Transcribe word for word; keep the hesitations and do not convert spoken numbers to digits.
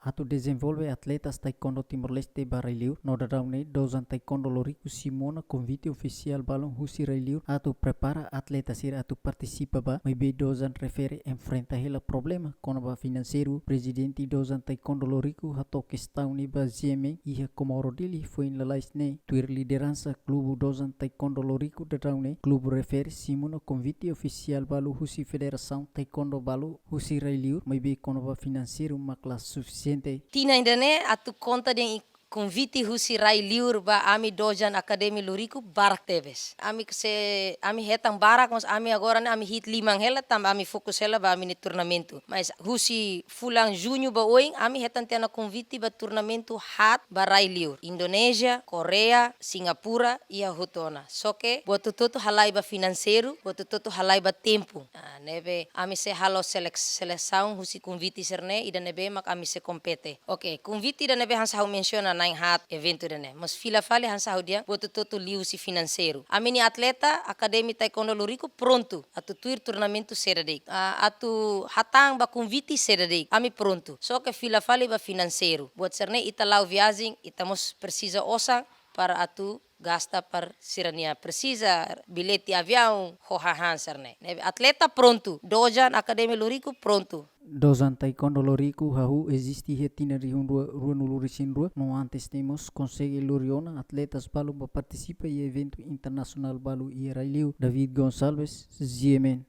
atu dezenvolve atletas taekwondo Timor-Leste ba rai-liur. No daudaun ne'e Dozan Taekwondo Loriku simu ona konvite ofisiál balun husi rai-liur atu prepara atleta sira atu partisipa ba, maibé Dozan refere enfrenta hela problema kona-ba finanseiru. Prezidente Dozan Taekwondo Loriku hato'o kestaun ne'e ba G M N iha Comoro Daily foin lalais ne'e, tuir lideransa klube Dozan Taekwondo Loriku daudaun ne'e, klube refere simu ona konvite ofisiál balu husi Federasaun Taekwondo balu husi rai-liur, maibé kona-ba finanseiru mak la sufisiente. Tinan ida-ne'e atu konta dehan konvite husi rai-liur ba ami Dozan Academy Loriku barak tebes. Ami ke se, ami hetan barak, mas ami agora ne'e ami hi'it liman hela, tanba ami fokus hela ba ami-nia turnamentu. Mas husi fulan Juñu ba oin, ami hetan tiha ona konvite ba turnamentu haat ba rai-liur. Indonézia, Koreia, Singapura, iha hotu ona. Só ke buat hotu-hotu halai ba finanseiru, buat hotu-hotu halai ba tempu. Ah, ne'ebé ami sei halo selek-, selesaun husi konvite sira-ne'e, ida ne'ebé mak ami sei kompete. Oke, konvite ida ne'ebé hanesan ha'u mensiona na'in haat eventu ida-ne'e. Mas fila fali hanesan ha'u dehan buat hotu-hotu liuhusi finanseiru. Ami-nia atleta Academy Taekwondo Loriku prontu atu tuir turnamentu sé de'it. Ah, atu hatán ba konvite sé de'it. Ami prontu. Só ke fila fali ba finanseiru. Buat sira-ne'e ita la'o viajen, ita mós presiza osan para atu gasta para sira-nia, presiza bilete aviaun, ho hahán sira-ne'e. Ne'ebé atleta prontu, Dozan Academy Loriku prontu. Dozan Taekwondo Loriku hahú eziste iha tinan rihun rua, ruanulu-resin-rua, no antes ne'e mós konsege lori ona atletas balu ba partisipa iha eventu internasionál balu iha rai-liur. David Gonçalves, G M N.